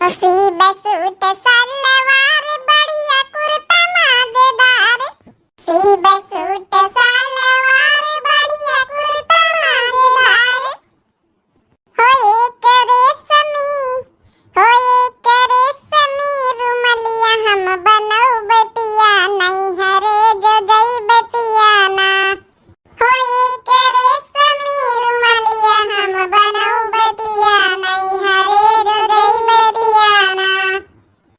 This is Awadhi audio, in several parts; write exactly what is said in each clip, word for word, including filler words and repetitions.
सीब सूट सलवार बढ़िया कुर्ता मजेदार, सीब सूट सलवार बढ़िया कुर्ता मजेदार। हो एक रेशमी, हो एक रेशमी रुमलिया हम बनौबै पिया नैहरे जो जइबै पिया ना। हो एक रेशमी रुमलिया हम बनौबै पिया नैहरे जो जइबै पिया ना,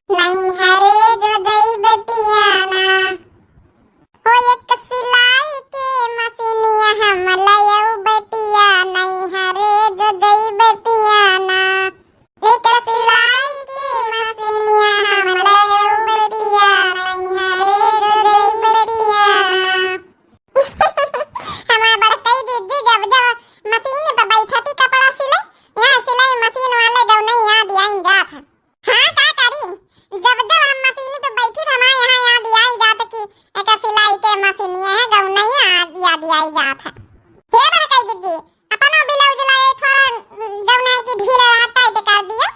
नैहरे जो जइबै पिया ना। हो एक सिलाई के मशीनिया हम लयौबै पिया नैहरे जो जइबै पिया ना। एक सिलाई के मशीनिया हम लयौबै पिया नैहरे जो जइबै पिया ना। हमार बड़कई दीदी जब जब मशीन पे बैठती कपड़ा सिले, यहाँ सिलाई मशीन वाले गौनई याद आई जात है। हाँ, का करी, जब जब हम मशीन पे बैठी त हमारे यहाँ याद आई जात कि एक सिलाई के मशीनिया है, गौनई याद, याद आई जात है। हे बड़कई दीदी, अपनो ब्लाउज लाए थोड़ा, जौन है कि ढीला रहा, टाइट कर दिया।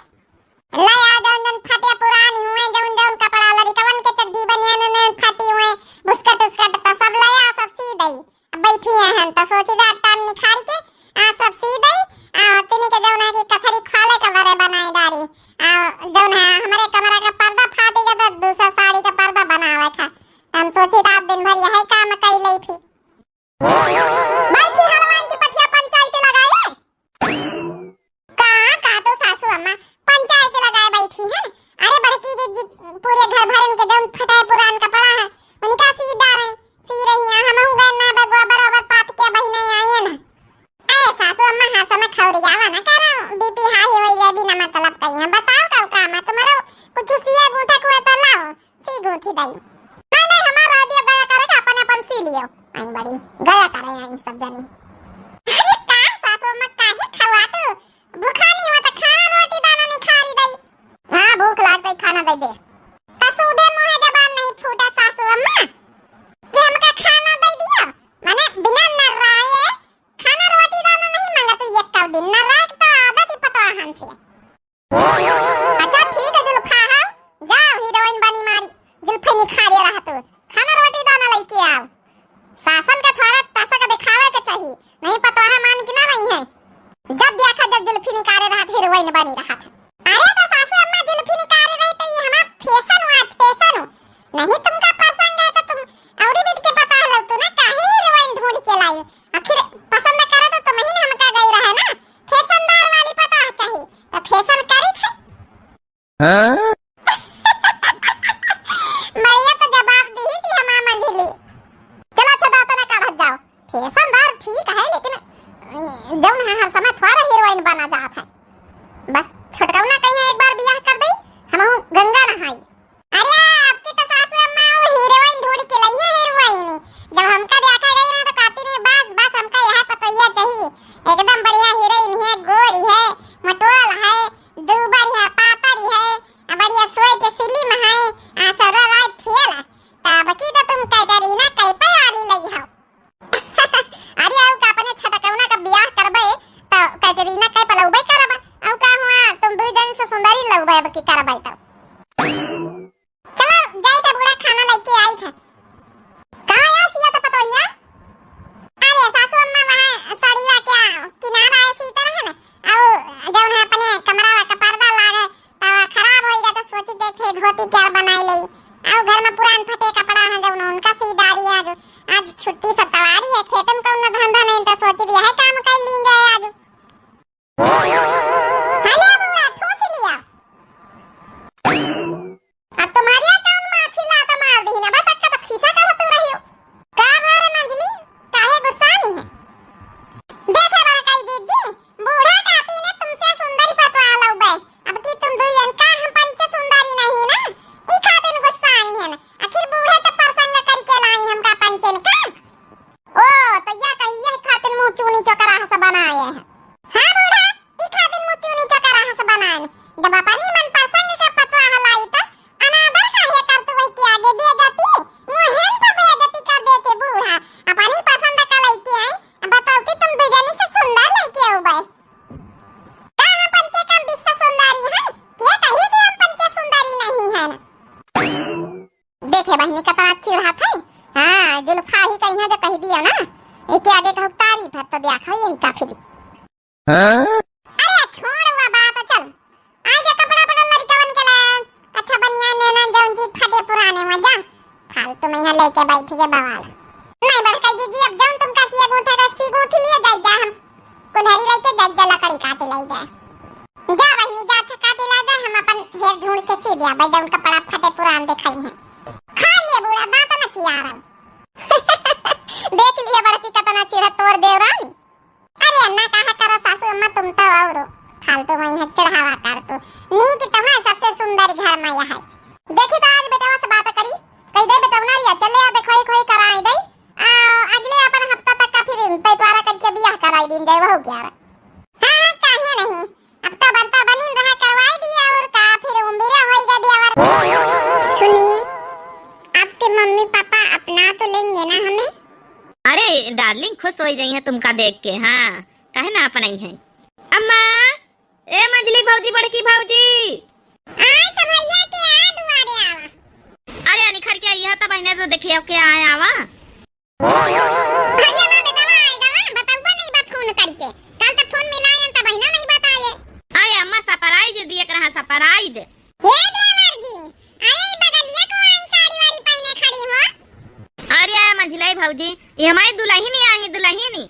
ले आ जौन जौन फटे पुरानी हुए, जौन जौन कपड़ा लड़िकवन के चड्डी बनियान में फटी हुए, बुस्कट उस्कट तो सब ले आ, सब सी दई। अब बैठी हैं हम तो सोची जा टाइम निकाल के आ सब सी दई। आ तिनी के जौन है कि कथरी खोले के बरे बनाए डारी। आ जौन है हमारे कमरा का पर्दा फाटी गया तो दूसरा साड़ी का पर्दा बनावे था। हम सोची रात दिन भर यही काम कई लई थी। बैठी हलवान की पठिया पंचायत लगाए। का, का तो सासू अम्मा पंचायत लगाए बैठी हैं। अरे बड़की दीदी पूरे घर भरन के जौन फटाए पुरान कपड़ा है, उनका सी डारे, सी रही हैं। हमहू गए ना बगवा बरोबर पात के बहिने आए ना। ए सासू अम्मा हर समय खौरियावा ना करो, बीपी हाई होई जाए बिना मतलब कही। हम बताओ का काम है तुम्हारा, कुछ सिया गूंथा हुए तो लाओ। सी गूंथी दई। नहीं, नहीं, हमार रह दियो गया करे के, अपन, अपन सी लियो। आई बड़ी गया करे आई सब जनी। अरे का सासू अम्मा काहे खवा तू? भूखा नहीं हो तो खाना रोटी दाना नहीं खा रही दई। हाँ, भूख लाग गई, खाना दे दे। तो सूदे मुँहे जबान नहीं फूटा सासू अम्मा कि हमका खाना दे दिया, माने बिना नर्राए खाना रोटी दाना नहीं मांगा तू एक कल दिन। नर्राए के तो आदत ही पता हमसे। अच्छा ठीक है जुल्फा, हाँ, जाओ हीरोइन बनी मारी, जुल्फे निखारे रहा तू, खाना रोटी दाना लेके आओ। सासन का थोड़ा टसक दिखावे के चाहिए, नहीं पतोहा मान की ना रही है। जब देखा जब जुल्फी निकारे रहा हीरोइन बनी रहा। अरे तो सासू अम्मा जुल्फी निकारे रही तो ये हमारा फैशन हुआ, फैशन हो। नहीं तुमका पसंद है तो तुम औरी बीत के पता लो तू ना, काहे हीरोइन ढूंढ के लाई? आखिर पसंद करे तो तुम ही ना हमका गई रहे ना, फैशनदार वाली पता चाहिए, तो फैशन करी थे। हाँ? बढ़िया तो जवाब दी थी हमार मंझली। चलो अच्छा दांत ना काढ़त जाओ, फैशनदार ठीक है लेकिन जौन है हर समय थोड़ा हीरोइन बना जात है। बस छोटकौना कहीं एक बार बियाह कर दे, हमहू गंगा नहाई। अरे आपकी तो सासू अम्मा वो हीरोइन ढूंढ के लाई है, हीरोइन। जब हमका देखा गई ना तो कहती नहीं बस बस हमका यह पतोहिया चाहिए, एकदम बढ़िया हीरोइन है, गोरी है, मटोल है, दुबर है, पातर है, आ बढ़िया सोच slim है, आ सौरभ राय फेल है। तब की तो तुम कैटरीना कैफे वाली लई हो। अरे अउ का अपने छटकौना का बियाह करबे तो कैटरीना कैफ लौबे करबे। अउ का हुआ तुम दुई जन से सुंदरी लौबे अब की करबे तो। चलो जाई थे बूढ़ा खाना लेके आई थे। कहाँ आया सिया तो पतोहिया? अरे सासू अम्मा वहाँ साड़ीवा क्या किनारा है सीता रहे ना। अउ जौन है अपने कमरा का पर्दा लागे तो खराब होई गया तो सोची देखे धोती क्या बनाई ले। अउ घर में पुरान फटे कपड़ा है जौन उनका सी डारी आज। आज छुट्टी सतवारी है, खेत में कौनो धंधा नहीं तो सोची दिया है काम कर लीन जाए आज। हाँ ले बूढ़ा ठूस लिया। अब तुम्हारी कौन माछी लात मार दी ना, बस अक्का तो खीसा करत तू रही हो। का भा रे मंझली, काहे गुस्सा नहीं है? देखे बा कई दीदी, बूढ़ा काटी ने तुमसे सुंदरी पतवा लौबे। अब की तुम दुई जन का हम पंचे सुंदरी नहीं ना, ई खातिर गुस्सा आई है ना। आखिर बूढ़े तो प्रसंग करके लाई हमका पंचन का। ओ, तो जुल्फा ही कहिया जे कहि दियो ना, एके आगे कहू तारीफ है, तो देखो यही काफी। हाँ? अरे छोड़ हुआ बात, चल। आई जा कपड़ा पड़ा लड़िकवन के ले। अच्छा बनियान ने ना जौन जी फटे पुराने हुआ जा। फालतू में यहाँ लेके बैठी के बवाल। नहीं बड़का जीजी, अब जौन तुमका सिया गूंथा का सी गूंथ लिए जाई जा हम। कुल्हाड़ी लेके जाई जा लकड़ी काटे लाई जा। जा बहिनी जा, अच्छा काटे ला जा, हम अपन हेर ढूंढ के सी दिया भाई जौन कपड़ा फटे पुरान देखाई है। खा लिए बूढ़ा दांत न चियारम। देख लिए बड़की कतना चिढ़त तोर देवरानी। अरे अन्ना कहा करो सासू अम्मा, तुम तो और फालतू में है चढ़ावा कर तू। नीक तो है, सबसे सुंदर घर में यह है। देखी तो आज बेटवा से बात करी, कही दे बेटवा ना रिया, चले आ देखो एक होई कराई दे। आ, अगले अपन हफ्ता तक का फिर तैतवारा करके बियाह कराई दिन जाए, वहू ग्यारह। हाँ, हाँ, काहे नहीं, अब तो बनता बनिन रहा, करवाई दिया और का, फिर उम्र होई गया देवर। सुनिए, आपके मम्मी पापा अपना तो लेंगे ना हमें? अरे डार्लिंग, खुश हो जाई है तुमका देख के। हाँ, काहे ना अपनाई है। अम्मा, ए मंझली भौजी, बड़की भौजी। आय तो भैया के आ दुआरे आवा। अरे अनिखर के आई है तब इन्हें तो देखिए के आए आवा। भैया ना बेटवा आए गवा, बताऊबा नहीं बा फोन करके। कल तो फोन मिलाए तब इन्हें नहीं बताए। अरे अम्मा सरप्राइज दिए के रहा, सरप्राइज। हे देवर जी, अरे ई बगलिया को आई साड़ी वाड़ी पहने खड़ी हो। अरे मंझिलाई भौजी, ये हमारी दुल्हन ही आई, दुल्हन ही।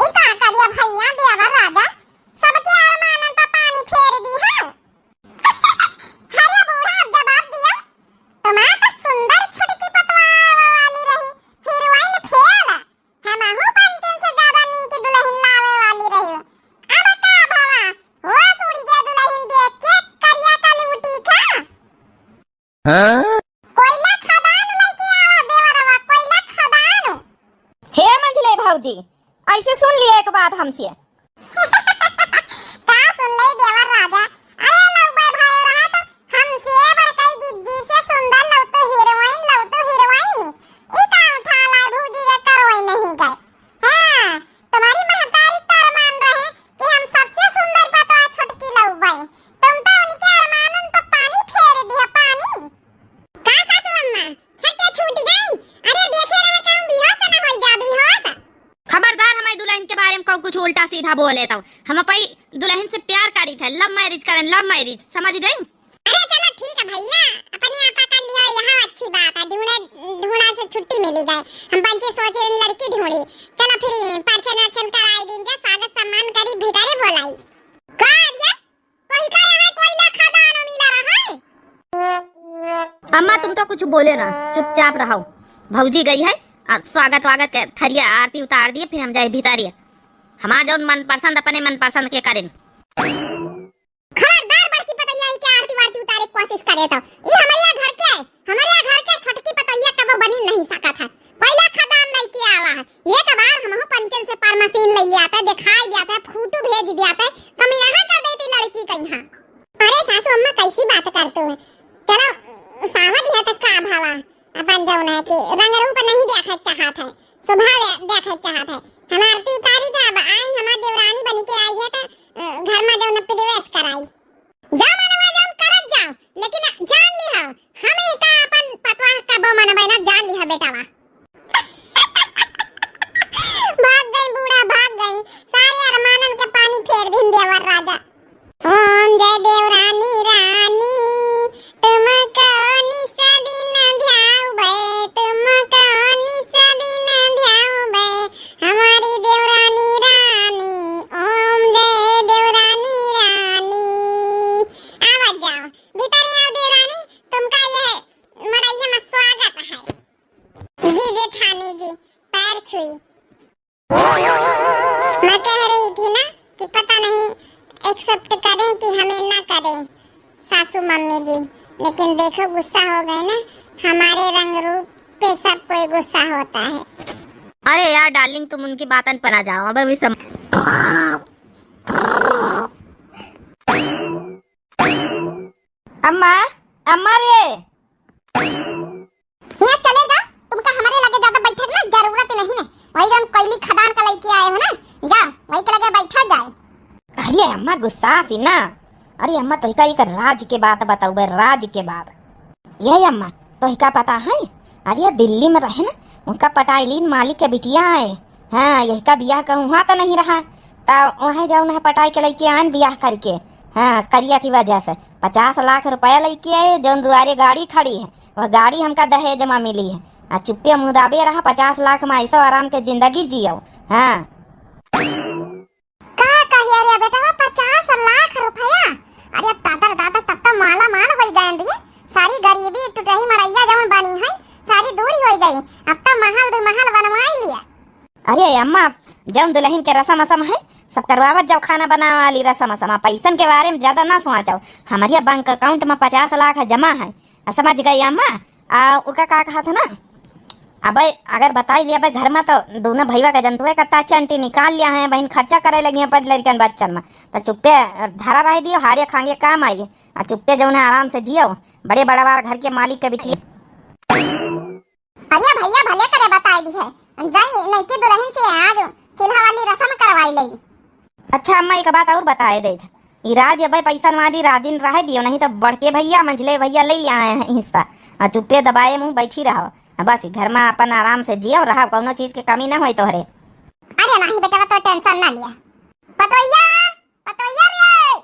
ई का करिया भैया देवर राजा, सबके अरमानन पर पानी फेर दी है। अरे बूढ़ा अब जवाब दिया, तुम्हार तो सुंदर छुटकी पतवा वाली रही, हीरोइन फेल। हमहू पंचन से ज्यादा नीक दुल्हन लावे वाली रही। अब का भवा, होश उड़ी गया दुल्हन देख के करिया कलूटी का। हाँ? कोयला खदान लेके आवा देवरवा, कोयला खदान। हे मंझले भौजी, ऐसे सुन लिए एक बात हमसे। का सुन ले देवर राजा? अरे लौबे भाई रहा तो हमसे बड़काई दीदी से सुंदर लौटो हीरोइन, लौटो हीरोइन। ई का उठा ला भौजी के करवाई नहीं गए। हाँ, तुम्हारी महतारी का अरमान रहे कि हम सबसे सुंदर पतवा छुटकी लउबे। तुम तो उनके अरमानन पर पानी फेर दिया, पानी। का सासू अम्मा, छक्के छूट गई? अरे देखे रहे कहूँ बेहोश न हो जा, बेहोश। खबरदार हमारी दुल्हन के बारे में कहूँ कुछ उल्टा सीधा बोले तो। हम अपनी दुल्हन से प्यार करी थे, लव मैरिज करन, लव मैरिज, समझ गई? अरे चलो ठीक है भैया, अपने आपा कर लियो, यहाँ अच्छी बात है, ढूंढे, ढूंढा से छुट्टी मिली गए। हम पंचे सोचे लड़की ढूंढी, चलो फिर परछन वरछन कराई दिन के, स्वागत सम्मान करी, भीतरे बोलाई। का रे? कहीं का यहाँ कोयला खदान मिला रहा है? अम्मा तुम तो कुछ बोले ना, चुपचाप रहो। भौजी गई है, आ, स्वागत वागत के थरिया आरती उतार दिए, फिर हम जाए भीतरिया। हमार जौन मनपसंद अपने मनपसंद के करें। खबरदार बड़की पतैया ही के आरती वारती उतारे के कोशिश करे तो। ई हमरे घर के, हमरे घर के छोटकी पतैया कबो बनी नहीं सकत है। कोयला खदान लेके आवा है। एक बार हमहू पंचन से परमसीन ले आता, दिखाई दिया था, फोटो भेज दिया था, कम यहाँ कर देती लड़की कहीं। अरे सासू अम्मा कैसी बात करतू है? चलो सावज है तो का भवा? अपन जौन है कि रंग रूप नहीं देखे चाहत है, स्वभाव दे-, देखे चाहत है। हम आरती उतारी था, अब आई हमार देवरानी बन के आई है तो, अ, घर में जौन प्रवेश कराई। जा मनवा जौन करत जाओ, लेकिन जान लिहा, हम ही का अपन पतवा कबो मनबे ना, जान लिहा बेटावा। भाग गई बूढ़ा, भाग गई, सारे अरमानन के पानी फेर दिन देवर राजा। ओम जय देवरानी रानी, तुमको निस दिन ध्याउबे, तुमको निस दिन ध्याउबे, हमारी देवरानी रानी, ओम जय देवरानी रानी। आवत जाओ, भीतर आओ देवरानी, तुमका यह मड़ैया में स्वागत है। जी जेठानी जी, पैर छुई। मैं कह रही थी ना कि पता नहीं एक्सेप्ट करें कि हमें ना करें सासू मम्मी जी, लेकिन देखो गुस्सा हो गए ना, हमारे रंग रूप पे सब कोई गुस्सा होता है। अरे यार डार्लिंग, तुम उनकी बातन पर आ जाओ, अब अभी सम- अम्मा, अम्मा रे। हियाँ चले जा, तुमका हमारे लगे ज्यादा बैठे के ना जरूरत नहीं है। वही जौन कोयली खदान का लेके आए हो ना, जा वही के लगे बैठा जाए। अरे अम्मा गुस्सा सी ना। अरे अम्मा तोहिका एक राज के बात बताऊबे, राज के बात। ये अम्मा तोहिका पता है, अरे, दिल्ली में रहे ना, उनका पटाई लीन मालिक के बिटिया है। हाँ, यही का बियाह कहूँ, वहाँ तो नहीं रहा, तो वहाँ जौन है पटाई के लइके आन बियाह करके। हाँ, करिया की वजह से पचास लाख रुपया लइके आए, जौन दुआरे गाड़ी खड़ी है, वह गाड़ी हमका दहेज में मिली है। आ चुप्पे मुँह दाबे रहा, पचास लाख में ऐसो आराम के जिंदगी जियो। हाँ। का कहिए रे बेटवा, पचास लाख रुपया? अरे दादा रे दादा, तब तो माला माल होई गए रे। सारी गरीबी टुटही मड़ैया जवन बनी है, सारी दूर होई जाई। अब तो महल दो महल बनवाई लिया। अरे अम्मा, जौन दुलहिन के रसम असम है, सब करवावत जाओ, खाना बनावे वाली रसम असम। पैसन के बारे में ज्यादा ना सोचो। हमारे बैंक अकाउंट में पचास लाख जमा है, समझ गई अम्मा? आ ओका का कहत है ना, अबे अगर बताई दिया भाई घर में तो दोनों भईवा का जनतुए का ताची आंटी निकाल लिया है, बहिन खर्चा करे लगी है पर लड़कन बच्चन में, तो चुप्पे धरा रह दियो, हारे खांगे काम आई, आ चुप्पे जौन है आराम से जियो, बड़े बड़वार घर के मालिक के बिटिया। अरे भैया भले करे बताई दी है, जाई नइकी दुलहिन से आज चूल्हा वाली रसम करवाई लई। अच्छा अम्मा, एक बात और बताए दे, ई राज अबे पैसा वाली राजिन रहे दियो, नहीं तो बड़के भैया मंझले भैया ले आए हैं हिस्सा। आ चुप्पे दबाए मुंह बैठी रहो, आ बस ई घर में अपन आराम से जियो रहो, कौनो चीज के कमी ना होई तोहरे। अरे नहीं बेटवा, तो टेंशन ना लिया। पतोहिया, पतोहिया रे।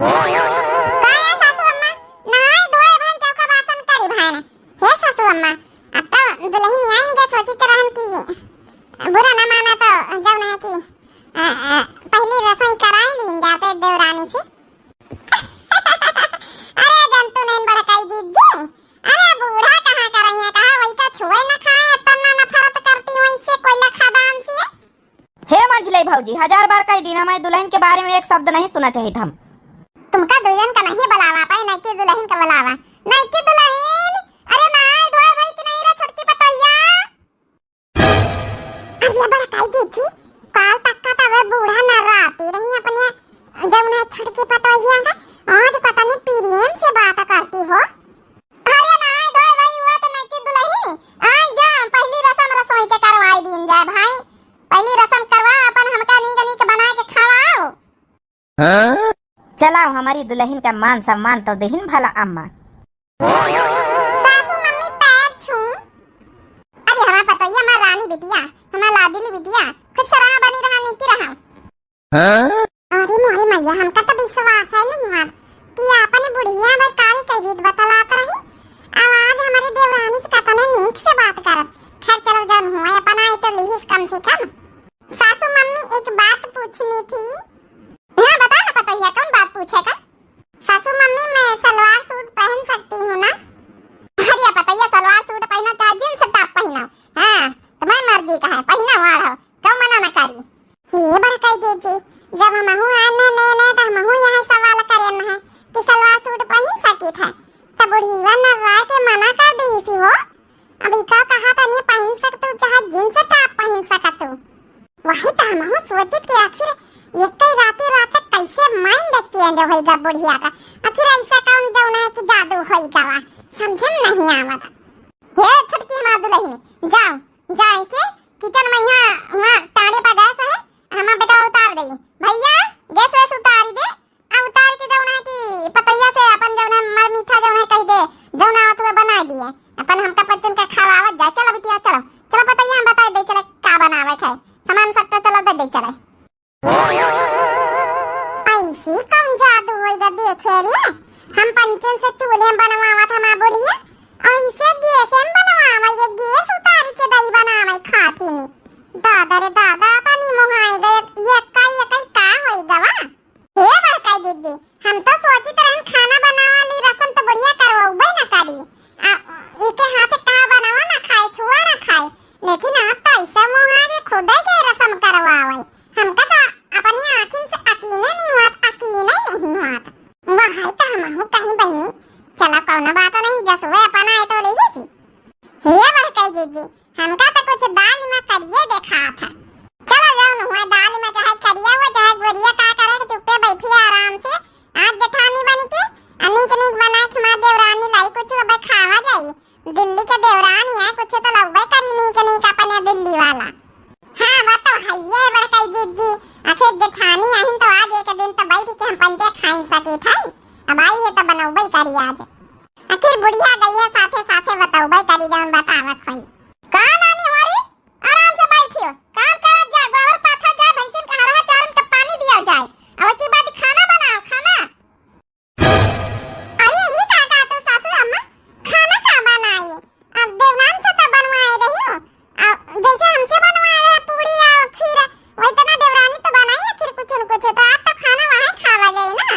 का है सासू अम्मा? नहाई धोए भान चौका बासन करी भान। हे सासू अम्मा, अब तो दुलहिन आइन के सोचित रहन कि बुरा ना माना तो जौन है कि, अ, अ, पहली रसोई कराई लीन जाते देवरानी से। अरे जंतु नहीं बड़काई जीजी, अरे बूढ़ा कहाँ करइया, कहाँ वही का छुए न खाए, इतना नफरत करती वहीं से कोयला खदान से। हे मंझले भौजी, हजार बार कह दीन, हमारे दुलहिन के बारे में एक शब्द नहीं सुना चाहित हम। तुमका दुलहिन का नहीं बुलावा पाए, नइकी दुलहिन का बुलावा। नइकी दुलहिन, अरे नहाए धोए भई कि नहीं रे छोटकी पतोहिया? अरे बड़काई जीजी, काल तक का तवे बूढ़ा न राती रही अपने जौन है छोटकी पतोहिया का, आज पता नहीं प्रेम से बात करती हो। अरे नहाए धोए भई हुआ तो नइकी दुलहिन, आज जा पहली रसम रसोई के करवाई दीन जाए भाई। पहली रसम करवा, अपन हमका नीक नीक बना के खवाओ। हाँ? चलाओ, हमारी दुलहिन का मान सम्मान तो देहिन भला अम्मा। सासू मम्मी पैर छू। अरे हमार पतोहिया, हमार रानी बिटिया, हमार लाडली बिटिया, खुश रहा, बनी रहा, नीकी रहा। हाँ? अरे मोरी मैया, हमका तो विश्वास है नहीं हुआ कि आपन बुढ़िया में काली कई बीत बतलात रही। अब आज हमारी देवरानी से कतने नीक से बात करत। खैर चलो, जौन हुए अपन आई तो लिहिस कम से कम। सासू मम्मी, एक बात पूछनी थी। हाँ बता ना पतोहिया, कौन बात पूछे का? सासू मम्मी, मैं सलवार सूट पहन सकती हूँ ना? अरे पतोहिया, सलवार सूट पहनो चाहे जींस टॉप पहनो, हाँ तुम्हारी मर्जी का है, पहनो वाढ़ो, क्यों मना न करी। ये बड़काई जीजी, जब हमहू आए न नए नए तो हमहू यहाँ सवाल करे न है कि सलवार सूट पहन सकी थे, तो बुढ़ीवा न राय के मना कर दी इसी हो। अब इका कहा तनी पहन सकतू, चाहे जींस टॉप पहन सकतू। वही तो हमहू सोचित कि आखिर एक ही राती रात तक कैसे mind change होई गा बुढ़िया का। आखिर ऐसा कौन जौन है कि जादू होई गवा, समझ में नहीं आवत। हे छोटकी हमार दुलहिन, जाओ, जाए के किचन में यहाँ, वहाँ टाड़े पर गैस है, हमार बेटवा उतार दे। भैया, गैस वैस उतारी दे। आ उतार के जौन है कि पतैया से अपन जौन है मर मीठा जौन है कह दे, जौन आवत हुए बनाए दिए, अपन हमका पच्चन का खवावत जाए। चलो बिटिया, चलो, चलो पतैया हम बताए दे चले का बनावे के है, सामान सब तो चलो दे दे चले। ऐसी कौन जादू होई गा देखे रे, हम पंचन से चूल्हे बनवावत हमार बुढ़िया, और इसे गैस में बनवावे, ये गैस उतारी के दही बनावे खाती नी। दादा रे दादा, तनी मोहाई गए, ये का, ये का, का होई गवा? हे बड़का दीदी, हम तो सोचित रहन खाना बनावे वाली रसम तो बुढ़िया करवाबे न करी। आ, इके हाथे का बनावा ना खाए, छुआ ना खाए। लेकिन आप तो ऐसा मुँह आगे खुदे के रसम करवावे। हमका तो अपनी आँखिन से अकीने नहीं हुआ, अकीने नहीं हुआ। वह है तो हमहू कहीं बहिनी, चला कौनो बात नहीं, जसुए अपन आए तो ले सी। हे बड़का दीदी, हमका तो कुछ दाल में करिए देखात है। चलो जौन हुआ दाल में चाहे करिया हुआ चाहे गोरिया का करे के चुप्पे बैठी आराम से। आज जेठानी बन के आ नीक नीक बनाए के हमार देवरानी लाई कुछ अब खावा जाई। दिल्ली के देवरानी है कुछ तो लौबे करी नीक नीक अपने दिल्ली वाला। हाँ वो तो है ये बड़काई जीजी। आखिर जेठानी आहिन तो आज एक दिन तो बैठ के हम पंचे खाई सकी थे। अब आई है तो बनौबे करी आज। आखिर बुढ़िया गई है, साथे साथे बतौबे करी जौन बतावत होई। का नानी हमारी, आराम से बैठियो, काम करत जा, गोबर पाथल जाए, भैंसिन के हरहा चारन के पानी दिया जाए। अब की बात खाना बनाओ, खाना। अरे ई का कहत हो सासू अम्मा, खाना का बनाई? अब देवरान से तो बनवाए रही हो, अब जैसे हमसे बनवाए रहे पूरी और खीर, वही तना देवरानी तो बनाई है खीर कुछ न कुछ, तो आज तो खाना वहीं खावा जाए ना।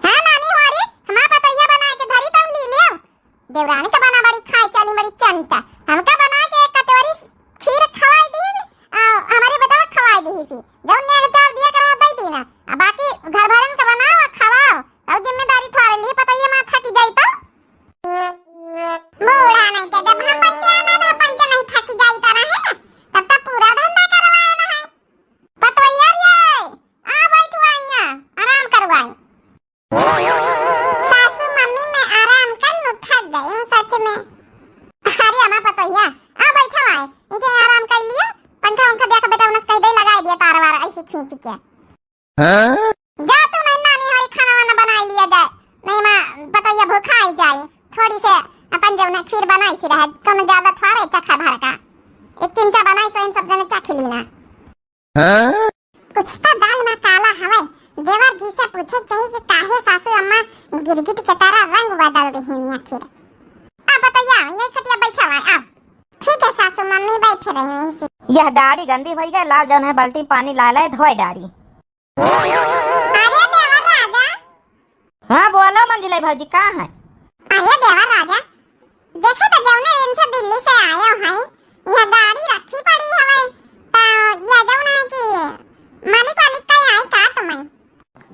हाँ नानी हमारी, हमार पतोहिया बनाए के धरी तम ली लियो। देवरानी का बना बड़ी खाए चाली बड़ी चंटा, हमका बना के एक कटोरी खीर खवाई दी, आ, हमारे बेटा खवाई दी सी, जौन ने अचार दिया करा दे दी ना, आ बाकी घर भरन का बनाओ आ खवाओ, और जिम्मेदारी थोड़े लिए पतोहिया माथा की जाई तो। बूढ़ा नहीं के जब हम बच्चे रहना था, पंच नहीं थक जाई तो रहे ना, तब तक पूरा धंधा करवाए ना है। पतोहिया रे, आ बैठो आइया, आराम करवाई। सासू मम्मी मैं आराम कर लूँ, थक गई हूँ सच में। अरे अम्मा पतोहिया, आ बैठो आए, इधर आराम कर लियो, पंखा उंखा देखा बेटा उनस कह दे लगाए दिया तार वार ऐसे खींच के। हाँ? जा तू नहीं नानी हमारी खाना वाना बनाई लिया जाए, नहीं माँ पतोहिया भूखा ही जाए, थोड़ी से अपन जौन है खीर बनाई सी रहे, कौन ज्यादा थोड़े चखा भर का, एक चिमचा बनाई सो इन सब जने चख ली ना। हाँ? कुछ तो दाल में काला हवे। देवर जी से पूछे चाहिए कि काहे सासू अम्मा गिरगिट के तरह रंग बदल देहिन आखिर। अब बताइए, यही खटिया बैठा हुआ है, अब। ठीक है सासू, मम्मी बैठे रही वहीं से। यह गाड़ी गंदी भई गए, लाव जौन है बाल्टी पानी ला ले धोए डारी। अरे देवर राजा, हाँ, बोलो मंझले भौजी, का है? अरे देवर राजा, देखे तो जौने दिन से दिल्ली से आयो हैं, यह गाड़ी रखी पड़ी हवे, तो यह जौन है कि मालिक वालिक का आई का तुम्हें?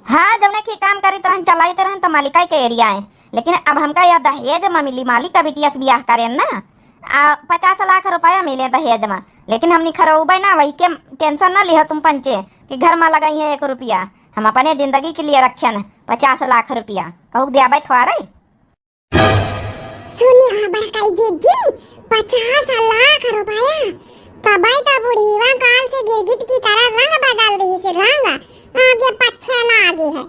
हाँ, जौने की काम करीत रहन, चलाइत रहन, तो मालिकाई के एरिया है, लेकिन अब हमका यह दहेज में मिली, मालिक का बिटिया से बियाह करेन ना, आ, पचास लाख रुपया मिले दहेज में, लेकिन हमनी खरौबे ना, वही के टेंशन ना लिहो तुम पंचे कि घर में लगाई है एक रुपया, हम अपने जिंदगी के लिए रखेन पचास लाख रुपया, कहू देबे थोड़े। सुनी आ बड़काई जीजी, पचास लाख रुपया, तबे तो बुढ़ीवा काल से गिरगिट की तरह रंग बदल दी से रंग, आगे पच्छे ना आगे है।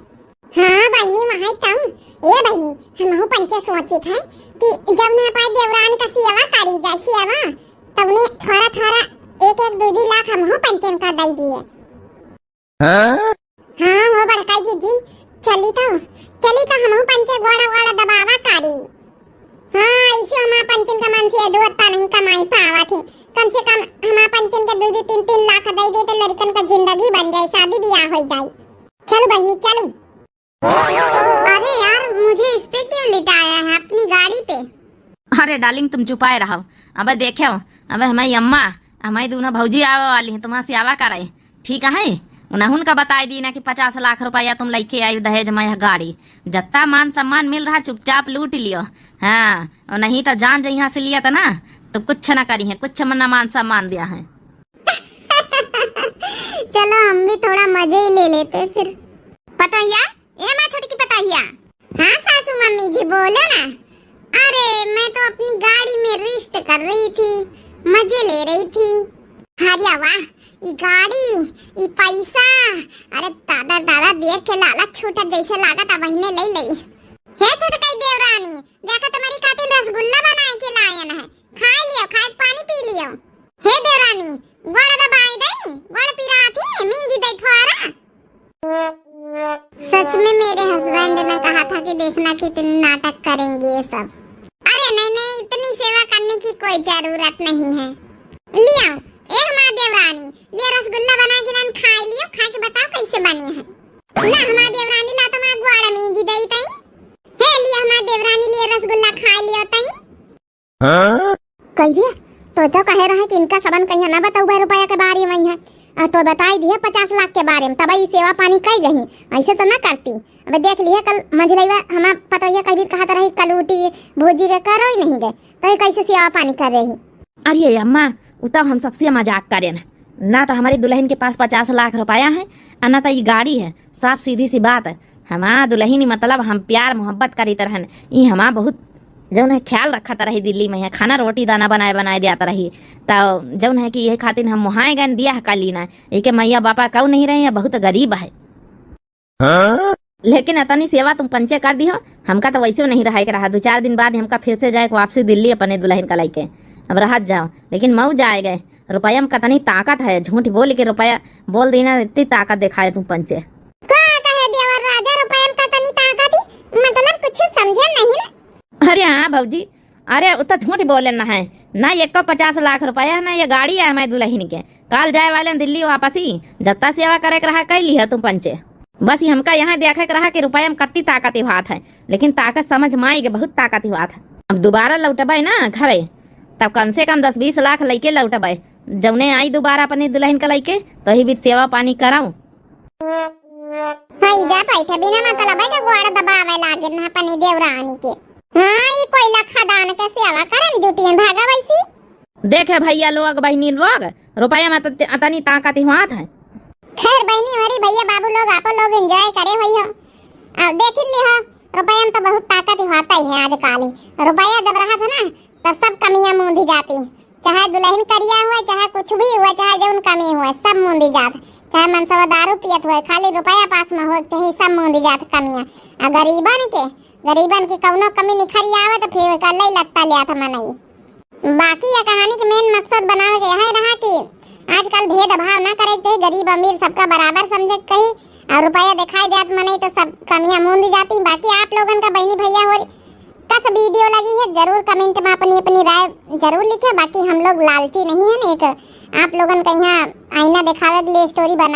हाँ बहिनी, वहाँ तम, ए बहिनी, हमहू पंचे सोचित है कि जब ना पाए देवरान का सियावा करी जाए सियावा, तब उन्हें थोड़ा थोड़ा एक एक दो दो लाख हमहू पंचन का दे दिए। हाँ? हाँ हो बड़काई जीजी, चली तो, चली तो हमहू पंचे गोड़ा गोड़ा दबावा करी। हाँ, ऐसे हमार पंचन का मन से दो अत्ता नहीं कमाई पावा थी, कम से कम हमार पंचन के दो दो तीन तीन लाख दे दे तो लड़कन का जिंदगी बन जाए, शादी ब्याह हो जाए। चलो बहिनी चलो। अरे यार, मुझे इस पे क्यों लिटाया है, अपनी गाड़ी पे? अरे डार्लिंग, तुम चुपाए रहो। अबे देखे हो, अबे हमारी अम्मा, हमारी दोनों भौजी आवे वाली हैं, तुम्हारे से आवा करे, ठीक है? उन्हें उनका बताई दी ना कि पचास लाख रुपया तुम लेके आई दहेज में यह गाड़ी, जत्ता मान सम्मान मिल रहा चुपचाप लूट लियो। हाँ, और नहीं तो जान जाई यहाँ से लिया था ना, तो कुछ ना करी है, कुछ ना मान सम्मान दिया है। चलो हम भी थोड़ा मजे ही ले लेते फिर। पतोहिया, ए माँ छोटकी पतोहिया। हाँ सासू मम्मी जी बोलो ना। अरे मैं तो अपनी गाड़ी में रेस्ट कर रही थी, मजे ले रही थी। अरे वाह, ई गाड़ी, ई पैसा, अरे दादा दादा देख के लालच छूटत जैसे लागत अब बहिने ले ले। हे छोटकाई देवरानी, देखो तुम्हारी खातिर रसगुल्ला बनाए के लायन है, खा लियो, खाए के पानी पी लियो। हे देवरानी, गोड़ दबाई दई, गोड़ पिरात ही, मिंजी दई थोड़ा। सच में मेरे हस्बैंड ने कहा था कि देखना कितने नाटक करेंगे ये सब। अरे नहीं नहीं, इतनी सेवा करने की कोई जरूरत नहीं है। लियो, ए हमार देवरानी, ये रसगुल्ला बना के लान खाए लियो, खा के बताओ कैसे बनी है। ला हमार देवरानी, ला तुम्हार गोड़ मिंजी दई तई। हे लियो हमार देवरानी, लिए रसगुल्ला खाए लियो तई। हाँ? कहिए, तो तो कहे रहे कि इनका सबन कहिया ना बताऊ बे रुपया के बारे में है। आ, तो बताई दिए पचास लाख के बारे में, तब ई सेवा पानी कई रही, ऐसे तो ना करती। अब देख लिए कल मंझलैया हमार पतोहिया कभी कहत रही कलूटी भौजी के करो ही नहीं गए, तो ये कैसे सेवा पानी कर रही? अरे अम्मा, उ तो हम सबसे मजाक करेन, ना तो हमारी दुल्हन के पास पचास लाख रुपया है, और ना तो ये गाड़ी है। साफ सीधी सी बात है, हमार दुल्हन मतलब हम प्यार मोहब्बत करीत रहन, ई हमार बहुत जौन है ख्याल रखत रही, दिल्ली में है खाना रोटी दाना बनाए बनाए देत रही, तो जौन है कि यही खातिर हम वहाँ गए बियाह कर ली ना, एके मैया बापा कऊ नहीं रहे हैं, बहुत गरीब है। हाँ? लेकिन अतनी सेवा तुम पंचे कर दिहो, हमका तो वैसे नहीं रहे के रहा। दो चार दिन बाद हमका फिर से जाए के वापसी दिल्ली अपने दुलहिन का लइके। अब रहत जाओ, लेकिन मऊ जाए गए। रुपया में कतनी ताकत है, झूठ बोल के रुपया बोल देना, इतनी ताकत दिखाए तुम पंचे। का कहे देवर राजा, रुपया में कतनी ताकत ही? मतलब कुछ समझे नहीं ना। अरे हाँ भौजी, अरे उ तो झूठ बोले ना है, ना एको पचास लाख रुपया है, ना ये गाड़ी है हमारे दुलहिन के। काल जाए वाले हैं दिल्ली वापसी, जत्ता सेवा करे के रहा कइ लिहे तुम पंचे। बस ये हमका यहाँ देखे के रहा कि रुपया में कत्ती ताकत ही बात है, लेकिन ताकत समझ में आई कि बहुत ताकत ही बात है। अब दोबारा लौटबे ना घरे, तब कम से कम दस बीस लाख लइके लौटबे, जौने आई दोबारा अपनी दुलहिन का लइके, तो ही बीच सेवा पानी कराऊं। हई जा बैठे, बिना मतलब के गोड़ दबावे लागे ना अपनी देवरानी के। हाँ, ई कोयला खदान के सेवा करे में जुटियन भागा वैसी। देखे भैया लोग, बहिनी लोग, रुपया में त-, अतनी ताकत ही बात है। खैर बहिनी, हमारी भैया बाबू लोग, आपो लोग enjoy करे हुई हो। अब देख ही लिहो, रुपया में तो बहुत ताकत ही होता ही है आजकल ही। रुपया जब रहत है ना, तो सब कमियां मूंदी जाती। चाहे दुलहिन करिया हुए, चाहे कुछ भी हुए, चाहे जौन कमी हुए, सब मूंदी जात। चाहे मनसवा दारू पियत हुए, खाली रुपया पास में हुए, चाहे सब मूंदी जात कमियां। आ गरीबन के, गरीबन के कौनो कमी निखरी आवे तो फिर ओकर लई लत्ता लियात मनई। बाकी ये कहानी के main मकसद बनावे के यही रहा कि आजकल भेदभाव ना करे के चाही, गरीब अमीर सबका बराबर समझे के कही। और रुपया दिखाई जात मनई तो सब कमियां मूंद जाती। बाकी आप लोगन का बहिनी भैया हो कस video लगी है, जरूर comment में अपनी अपनी राय जरूर लिखे। बाकी हम लोग लालची नहीं है, एक आप लोगन का यहाँ आईना दिखावे के लिए story बना